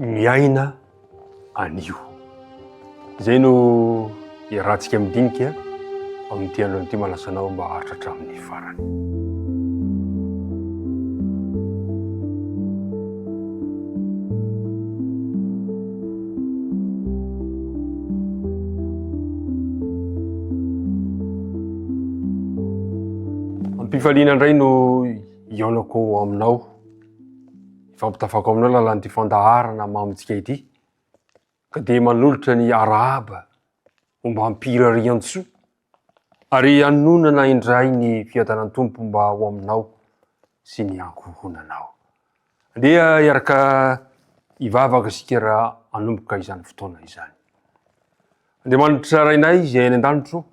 Miaina anio. Izay no iarahantsika midinika amin'ity androany ity manasa anao mba haharitra hatramin'ny farany. Am-pifaliana indray no hihaonako aminao. Ifampitafako aminao lalan'ity fandaharana mamintsika ity ka dia manolotra ny arahaba ombam-pirariantsoa ary hanononana indray ny fiadanan'ny Tompo mba ho aminao sy ny ankohonanao. Andeha hiaraka hivavaka isika raha hanomboka izany fotoana izany. Andriamanitra Rainay izay any an-danitro,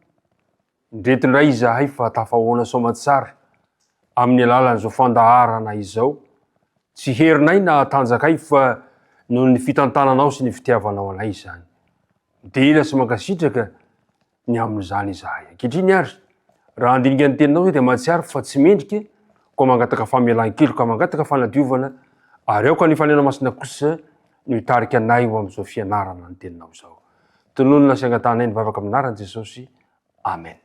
Indreto indray izahay fa tafahoana soamantsara amin'ny alalan'izao fandaharana izao. Tsy herinay na tanjakay fa noho ny fitantananao sy ny fitiavanao anay izany. Midera sy mankasitraka ny amin'izany izahay. Ankehitriny ary, raha handinika ny teninao izay dia mahatsiaro fa tsy mendrika, koa mangataka famelan-keloka, mangataka fanadiovana, ary aoka ny Fanahinao Masina kosa no hitarika anay ho amin'izao fianarana ny teninao izao. Tononina sy angatahanay ny vavaka amin'ny anaran'i Jesosy. Amen.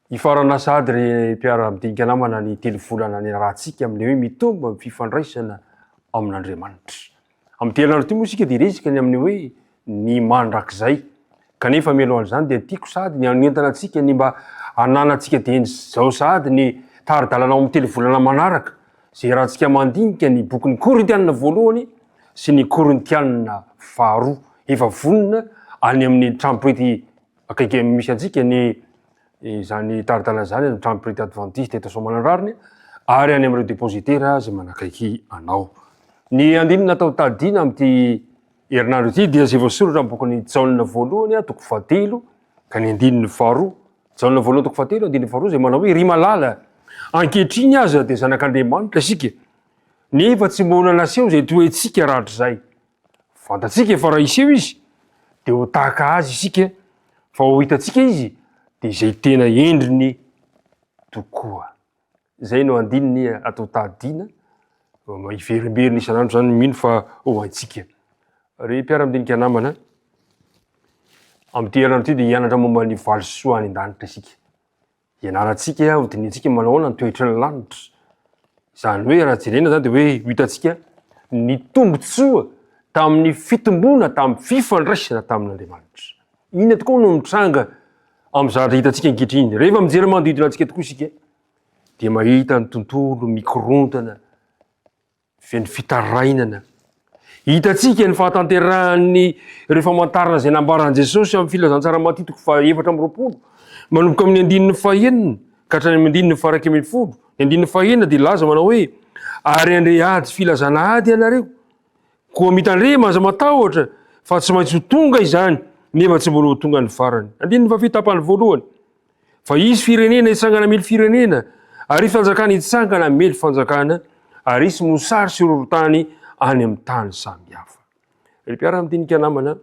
Hifarana sahady ry mpiara-midinika namana ny telo volana niarahantsika amin'ny hoe mitombo amin'ny fifandraisana amin'Andriamanitra. Amin'ity herinandro ity moa isika dia hiresaka ny amin'ny hoe ny mandrakizay. Kanefa mialohan'izany dia tiako sahady ny hanentana antsika ny mba hananantsika dieny izao sahady ny tari-dalana ao amin'ny telo volana manaraka izay iarahantsika mandinika ny bokin'ny Korintianina voalohany sy ny Korintianina faharoa. Efa vonona any amin'ny trano-printy akaiky misy antsika ny izany tari-dalana izany, amin'ny trano-printy advantista eto Soamanandrariny ary any amin'ireo depositera izay manakaiky anao. Ny andininy natao tadiana amin'ity herinandro ity dia izay voasoratra amin'ny bokin'i Jaona voalohany, toko fahatelo ka ny andininy faharoa. Jaona voalohany toko fahatelo andininy faharoa izay manao hoe ry malala, ankehitriny aza dia zanak'Andriamanitra isika, nefa tsy mbola naseho izay toetsika rahatrizay. Fantatsika fa raha hiseho izy dia ho tahaka azy isika, fa ho hitantsika izy dia izay tena endriny tokoa. Izay no andininy atao tadiana, hiverimberina isan'andro izany mino fa ho haintsika. Ry mpiara-midinika namana, amin'ity herinandro ity dia hianatra momba ny valisoa any an-danitra isika. Hianarantsika, hodinihintsika manao ahoana ny toetry ny lanitra. Izany hoe raha jerena izany dia hoe ho hitantsika ny tombontsoa tamin'ny fitomboana tamin'ny fifandraisana tamin'Andriamanitra. Inona tokoa no mitranga amin'ny zavatra hitantsika ankehitriny? Rehefa mijery manodidina antsika tokoa isika dia mahita ny tontolo mikorontana Feno fitarainana. Hitantsika ny fahatanterahan'ny ireo famantarana izay nambaran'i Jesosy amin'ny filazantsara Matio toko faha-24, manomboka amin'ny andininy fahenina ka hatrany amin'ny andininy faha-11. Ny andininy fahenina dia laza manao hoe, Ary handre ady filazana ady ianareo. Koa mitandrema, aza matahotra, fa tsy maintsy ho tonga izany, nefa tsy mbola ho tonga ny farany. Andininy fahafito tapany voalohany. Fa hisy firenena hitsangana hamely firenena, ary hisy fanjakana hitsangana hamely fanjakana, ary hisy mosary sy horohorontany any amin'ny tany samihafa. Ry mpiara-midinika namana,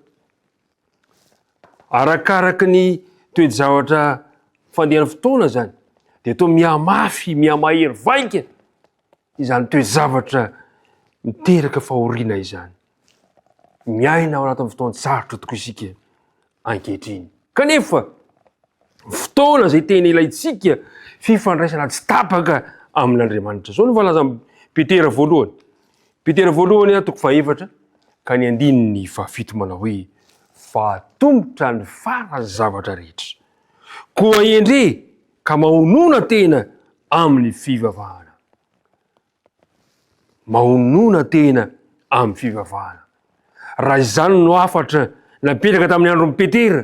arakaraky ny toe-javatra fandehan'ny fotoana izany, dia toa mihamafy, mihamahery vaika izany toe-javatra miteraka fahoriana izany. Miaina ao anatin'ny fotoan-tsarotra tokoa isika ankehitriny. Kanefa, fotoana izay tena ilaintsika fifandraisana tsy tapaka amin'Andriamanitra. Izao no voalazan'i Petera voalohany. Petera voalohany toko fahefatra ka ny andininy fahafito manao hoe fa atomotra ny faran'ny zavatra rehetra. Koa endre ka mahonona tena amin'ny fivavahana. Mahonona tena amin'ny fivavahana. Raha izany no hafatra napetraka tamin'ny andron'i Petera,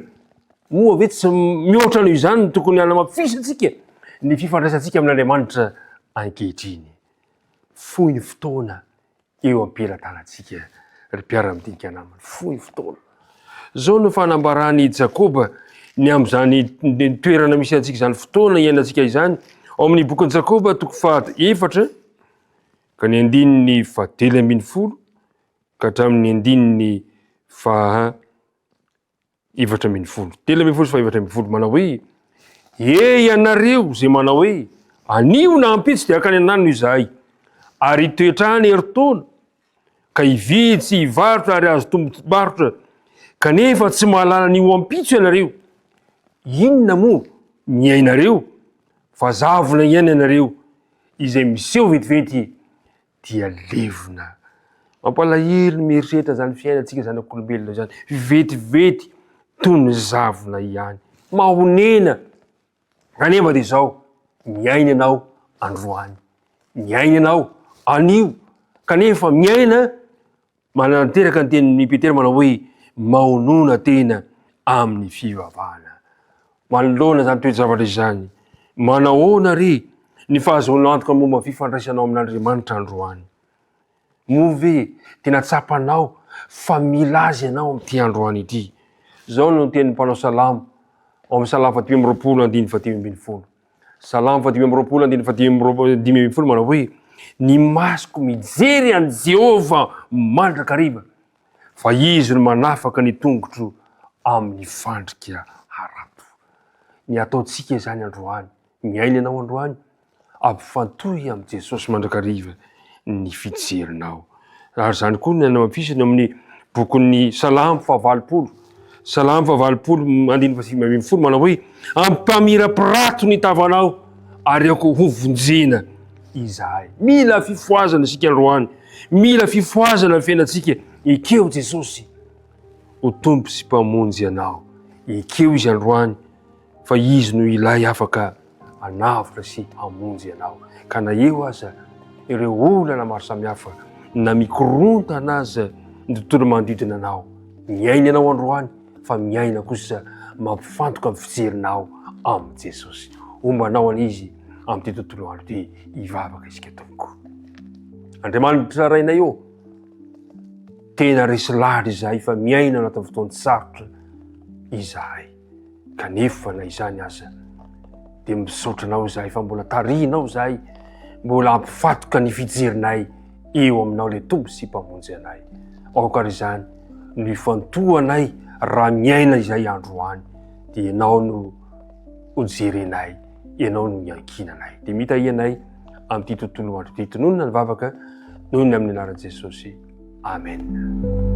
moa ve tsy mihoatra noho izany no tokony hanamafisantsika ny fifandraisantsika amin'Andriamanitra ankehitriny? Fohy ny fotoana eo am-pelatanantsika, ry mpiara-midinika namana. Fohy ny fotoana. Izao no fanambaran'i Jakoba ny amin'izany toerana misy antsika izany fotoana iainantsika izany ao amin'ny bokin'i Jakoba toko faha-efatra ka ny andininy faha-13 ka hatramin'ny andininy faha 14. 13 sy faha-14 manao hoe, E ianareo izay manao hoe, anio na ampitso dia hankany ananona izahay, ary hitoetra any herintaona. ka hividy sy hivarotra ary hahazo tombom-barotra, kanefa tsy mahalala ny ho ampitso ianareo. Inona moa ny ainareo? Fa zavona ihany ianareo, izay miseho vetivety dia levona. Mampalahelo ny mieritreritra izany fiainantsika zanak'olombelona izany, vetivety toy ny zavona ihany. Mahonena! Kanefa dia izao, miaina ianao androany, miaina ianao anio, kanefa miaina manatanteraka ny tenin'i Petera manao hoe maonona tena amin'ny fivavahana. Manoloana izany toe-javatra izany, manahoana re ny fahazoanao antoka momba ny fifandraisanao amin'Andriamanitra androany? Moa ve tena tsapanao fa mila Azy ianao amin'ity androany ity? Izao no tenin'ny mpanao salamo ao amin'ny Salamo fahadimy amby roapolo andininy fahadimy ambin'ny folo. Salamo fahadimy amby roapolo andininy fahadimy amby roa- dimy ambin'ny folo manao hoe, Ny masoko mijery an'i Jehovah mandrakariva, fa Izy no manafaka ny tongotro amin'ny fandrika harato. Ny ataontsika izany androany, miaina ianao androany, Ampifantohy amin'i Jesosy mandrakariva ny fijerinao. Ary izany koa no nanamafisiny ao amin'ny bokin'ny Salamo fahavalopolo. Salamo fahavalopolo andininy fahasivy ambin'ny folo manao hoe ampamirapirato ny tavanao ary aoka hovonjena izahay. Mila fifohazana isika androany. Mila fifohazana ny fiainantsika. Ekeo Jesosy ho Tompo sy Mpamonjy anao. Ekeo Izy androany fa Izy no ilay afaka hanavotra sy hamonjy anao. Ka na eo aza ireo olana maro samihafa, na mikorontana aza ny tontolo manodidina anao, miaina ianao androany fa miaina kosa mampifantoka ny fijerinao amin'i Jesosy. Homba anao anie Izy amin'ity tontolo andro ity. Hivavaka isika tompoko. Andriamanitra Rainay ô, tena resy lahatra izahay fa miaina anatin'ny fotoan-tsarotra izahay. Kanefa na izany aza dia misaotra anao izahay fa mbola tarihinao izahay, mbola ampifatoka ny fijerinay eo aminao ilay Tompo sy Mpamonjy anay. Aoka ary izany no ifantohanay raha miaina izay androany dia ianao no hojerenay, ianao no iankinanay. Dia mitahia anay amin'ity tontolo andro ity. Tononina ny vavaka noho ny amin'ny anaran'i Jesosy. Amen.